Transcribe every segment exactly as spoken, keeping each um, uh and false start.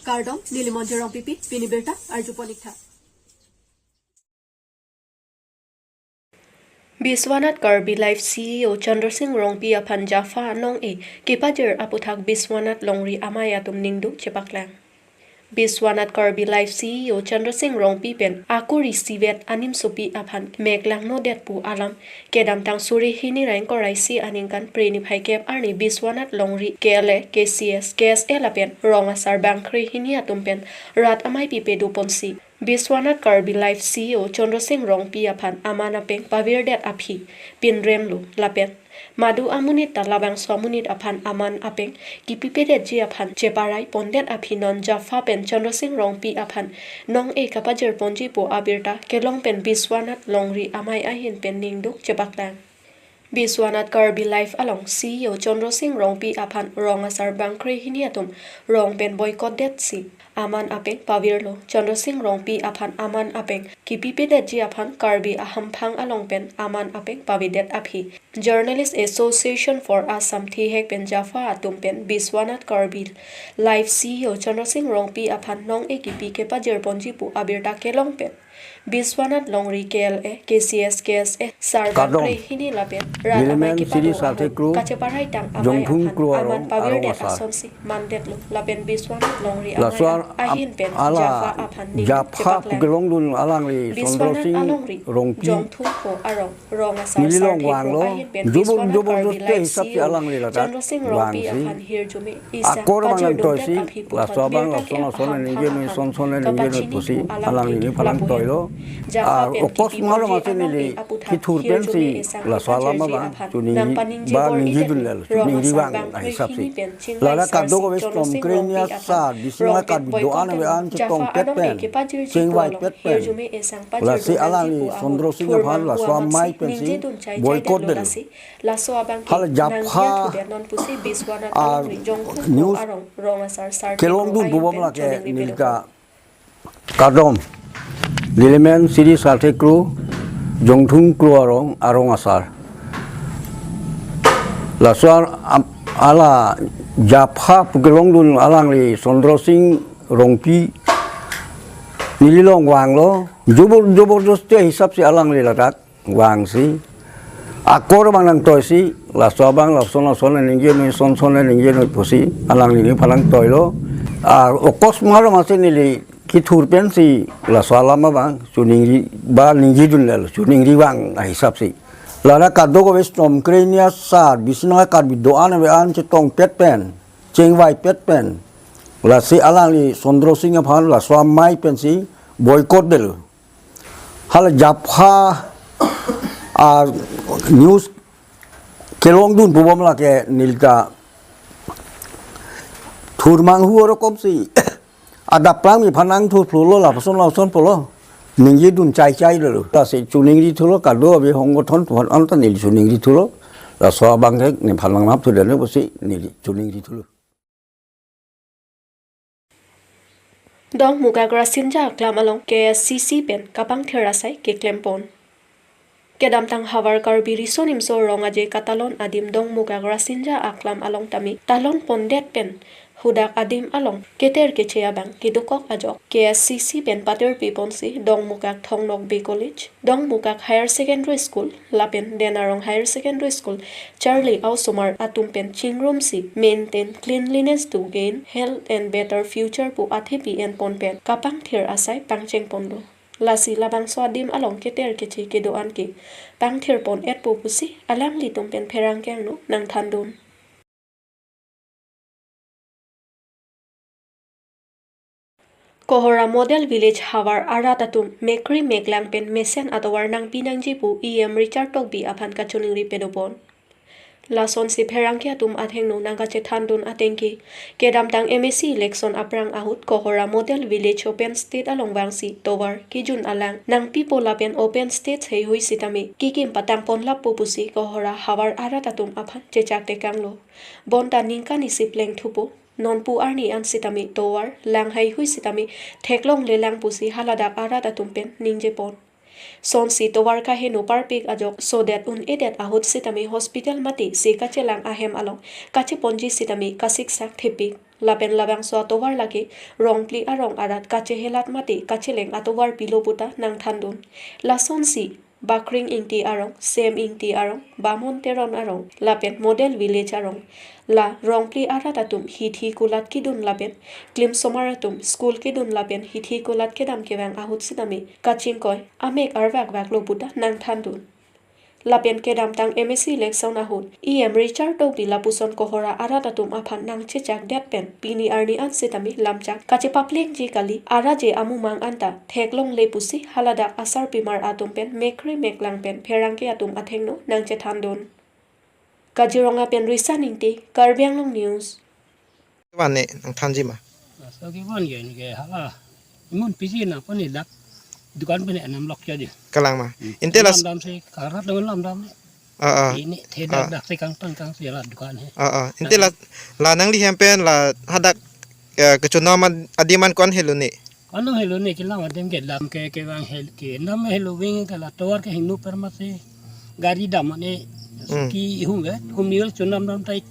Kardom, neli Monjir Rongpipi, pini birta arjupon ik tha. Biswanath Karbi Live C E O Chandra Singh Rongpi aphan Jaffah nong-e kepajir aputhak Biswanath Longri amei atum ningduk chepaklang. Biswanath Karbi Live C E O Chandra Singh Rongpi pen akuri isivet animsopi aphan mek langnodet pu alam kedamtang suri hini ra ingkoi ra isi aningkan Phre niphai kep arni Biswanath Longri K L A, K C S, K S A lapen rong asar bangkre hini atum pen rat amei pipe doponsi Biswanath Karbi Live C E O Chandra Singh Rongpi aphan aman apeng pavirdet aphi pinrem lo lapen madu amonit ta labangso amonit aphan aman apeng kipipedetji aphan cheparai pondet aphi non Jaffah pen Chandra Singh Rongpi aphan nong-e kapajir ponji pu abirta kelong pen Biswanath Longri amei ahin pen ningduk chepaklang. Biswanath Karbi Live along C E O Chandra Singh Rongpi aphan rong asar bangkre hini atum rong pen boycott detsi aman apeng pavirlo. Chandra Singh Rongpi aphan aman apeng kipipedetji aphan Karbi ahamphang along pen aman apeng pavidet aphi Journalist Association for Assam thihek pen Jaffah atum pen Biswanath Karbi Live C E O Chandra Singh Rongpi aphan nong-e kipi kepajir ponji pu abirta kelong pen Biswanath Longri K L A, K C S, K S A, sar Kardom. Bangkre hini lapen rat amei Nilimen kepado Siri Sarthe ahut Kro, kacheparai tang amei Jongthung aphan Kro aman arong, pavirdet arong asar. Asonsi mandetlo lapen Biswanath Longri amei laso ar-, ahin pen ala Jaffah aphan ning Jaffah chepaklang. Pukelongdun alangli Chandra Biswanath Singh Alongri, Rongpi. Jongthung Kro arong, rong asar Neli Sarthe Kro along vanglo, ahin pen jubur, Biswanath jubur Karbi juste Live hisap si C E O alangli ladak Chandra Singh Rongpi vangsi. Aphan hirjume isang akor pajir manang toisi, dundet aphi puthot laso abang birta lason ke lason ahamphang ningje noi ahan son son ningje noi kapachini pusi, pu alam alangli neli phalang lapu toilo. Jaffah ar pen okos kipi maro ponji masi neli along-e aputhak kithur pensi hirjume isang laso alam pajirji abang aphan chuning nang paningje ba bor ningje idet dunlelo, rong chuning asar bang bangkre ahisap si. Hini pen chingvai lala sarsi kadokave Chandra Singh Rongpi Rongpi aphan asa bisina rong pen kadokave boycott an ave an chetong Jaffah pet along pen. Ekepajirji chingvai pulo pet pen. Hirjume isang pajir lasi dunanji alangli pu ahut Chandra Singh aphan thurmang laso huam amei masi pensi ningje dun chai boycott chai det delo lasi. Laso abang lahala Jaffah nangthu det non pusi Biswanath ar Alongri Jongthung Kro news arong rong asar Sarthe Kro kelongdun ahin pubom pen lake choning neli ripelo. Ka kardom. Nelimen Siri Sarthe Kro, Jongthung Kro arong, arong asar. Laso ar-, am-, ala Jaffah pukelongdun alangli Chandra Singh Rongpi neli along vanglo, jubur, jubur juste hisap si alangli ladak vangsi akor abang nang toisi, laso abang lason lason ningje noi son son ningje noi pusi alangli neli phalang toilo. Ar okos maro masi neli kithur pensi laso alam abang chuningri ba ningje dunlelo, chuningri vang ahisap si. Lala kadokave stom krenia sar bisina Karbi do-an ave an chetong pet pen, chingvai pet pen. Lasi alangli Chandra Singh aphan laso amei pensi boycott detlo. Hala Jaffah ar news kelongdun pubom lake neli ta thurmang hu aro komsi adap plang mi phanang thur phlulo lapuson lapuson pulo. Ningje dun chai chai lelo. Lasi chuningri thulo kadokave honggothon tuhan anta neli chuningri thulo. Laso abang ke neli phanang map thu dene pusi neli chuningri thulo. Dongmukak Rasinja aklam along K S C C pen kapangthir asai keklem pon. Kedamtang havar Karbi Riso Nimso Rong Aje katalon adim Dongmukak Rasinja aklam along tame talon pondet pen hudak adim along keter keche abang kedokok ajok K S C C pen patirpi ponsi Dongmukak Thong Nokbe College, Dongmukak Higher Secondary School lapen Denarong Higher Secondary School charli a-osomar atum pen chingrumsi maintain cleanliness to gain health and better future pu athepi en pon pen kapangthir asai pangcheng ponlo. Lasi labangso adim along keter keche kedo-an ke pangthir pon etpo pusi alanglitum pen pherangke angno nangthandun. Kohora Model Village havar arat atum mekri meklang pen mesen atovar nangpi nangji pu E M Richard Tokbi aphan kachiningri padopon. Lasonsi pherangke atum athengno nangkachethandun atengke, kedamtang M A C election aphrang ahut Kohora Model Village open stage along vangsi tovar kejun alang nangpipo lapen open stage heihui sitame kekim patang ponlappo pusi Kohora havar arat atum aphan chechak tekanglo. Bonta ningkan isi pleng thupo. Nonpu arni an sitame tovar lang heihui sitame theklonglelang pusi haladak arat atum pen ningjepon. Sonsi tovar kaheno parpik ajok sodet un-edet ahut sitame hospital mate se kachelang ahem along kacheponji sitame kasiksak thepik. Lapen labangso atovar lake Rongpli arong arat kachehelat mate kacheleng atovar pilo puta nangthandun. Lasonsi Bakring Ingti arong, Sem Ingti arong, Bamon Teron arong, lapen Model Village arong, la Rongpli arat atum hithi kulat kedun lapen klimsomar atum school kedun lapen hithi kulat kedam kevang ahut sitame kachingkoi amek arvakvaklo puta nangthandun. Lapen kedamtang M A C election ahut E M Richard Tokbi lapuson Kohora arat atum aphan nangchechakdet pen pini arni an sitame lamchak kachepaplengji kali, araje amumang anta theklongle pusi haladak asarpimar atum pen mekri meklang pen pherangke atum athengno nangchethandun. Kaziranga pen Risa Ingti, Karbi Anglong News. Van ne nangthanji ma? Laso kevan ke ne ke hala. Imun pisi nangpon ilak dukan pen enam lok jadi. Kalang ma. Hmm. Inte las- Lamdam si karat dengan lamdam ne. Ah, ah. Ini thedak Ah. dak si kangton kangsi la dukan he. Ah, ah. Inte la, la nangli hem pen la hadak, eh, kechonam ad-, adim an ko-an helo ne? Ko-an helo ne, kelang adim ke dam ke, kevang hel ke. Nam helo ving ke la tovar ke hingno per masi gari dam ne Hmm. ki hum ve, hum ni chonam dam tai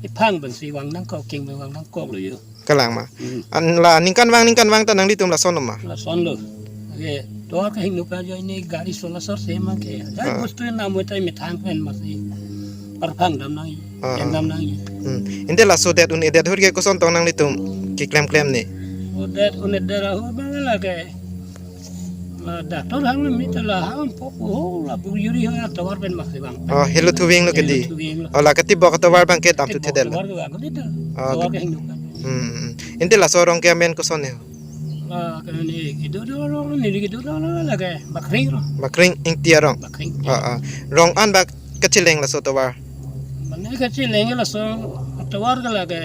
iphang pensi vang nangkok, keng vang nangkok lo yo. Kalang ma. Hmm. An la ningkan vang, ningkan vang ta nanglitum lason ma? Lasonlo. Ke tovar ke hingno per jo ini gari sola sor se mang ke. Jai Ah. bostu nam tai methang pen masi. Arphang dam nang. Ah, Yang ah. dam nang. Hmm. Inte laso det un-edet ahut ke koson tong nanglitum keklemklem ne? Odet un-edet ahut bang lake. La doctor hang mi ta la hang po po la bu yuri hang tovar pen masi vang. Oh, helo thuving lo ke di. Helo thuving lo. Oh, la kati bok tovar bang ke dam thu Kati bok thedel. Tovar ke vang ke di ta. Ah, Tovar ke- ke hingno kan. Hmm, hmm, hmm. Inte laso arong ke amen koson ne? La ke ne kedo do arong ne kedo do arong lake Bakring arong. Bakring Ingti arong. Bakring. Ah, ah. Rong an bak kacheleng laso tovar. Mane kacheleng laso tovar ke lake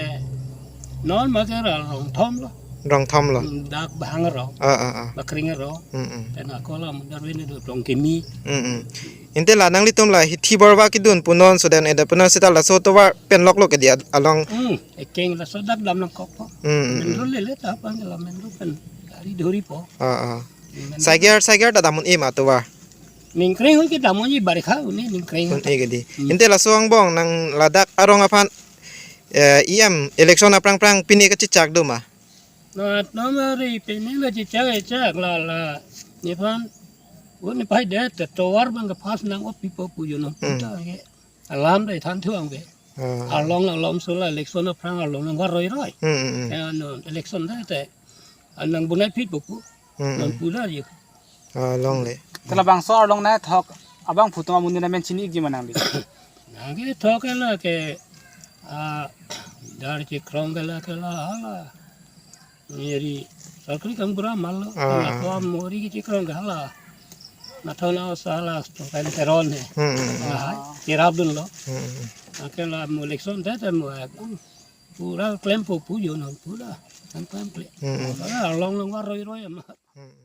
non ma ke ra Rongthom lo. Rongthom lo. Hmm, dak Bahang arong. Ah, ah, ah. Bakring arong. Hmm, hmm. Pen ako la mundar vini do Rongkimi. Hmm, hmm. Inte la nanglitum la hithi borva kedun punon suden eda punon seta laso tovar pen lok lo ke di ad-, along. Hmm, ekeng laso dak dam nangkok po. Hmm, hmm, hmm. Menro lele ta pan la menro pen gari dhori po. Ah, ah. Menro. Saiger, saiger ta dam un-e ma tovar? Ningkreng un ke dam un-e barikha un-e ningkreng. Un-e ke di. Hmm. Inte laso angbong nang ladak arong aphan, eh, E M election aphrang phrang pine kachechak do ma? Na, na mari pine kachechak, chak la la. Nephan, un ne pai det, te tovar bang ke pass nang-opipo pu yo no. Hmm. Puta ke alam dai than thuang ke. Ah. Arlong alom so la election aphrang arlong nang varoi roi. Hmm, hmm, hmm. Ke ano election dai te. Anang bunai phit po pu. Hmm, hmm. Non pu la yo. Ah, longle. Te labangso arlong nangkethok abangphu atum amonit amen chini-ikji ma nangli? Nangkethok ke lake, ah, Dar Chikrong ke lake la hala. Meri, Sarkri Kambura malo, Ah. Nathon Mori ke Chikrong ke hala. Nathon Aosa hala, Tokan Teron he. Hmm, hmm, hmm. Ah, cherap dunlo. Hmm, hmm. Anke la mo election te te mo, eh, pura klempo pu yo non pura. Kan klem klem. Hmm, hmm. Pura arlong along varoi roi ma. Hmm.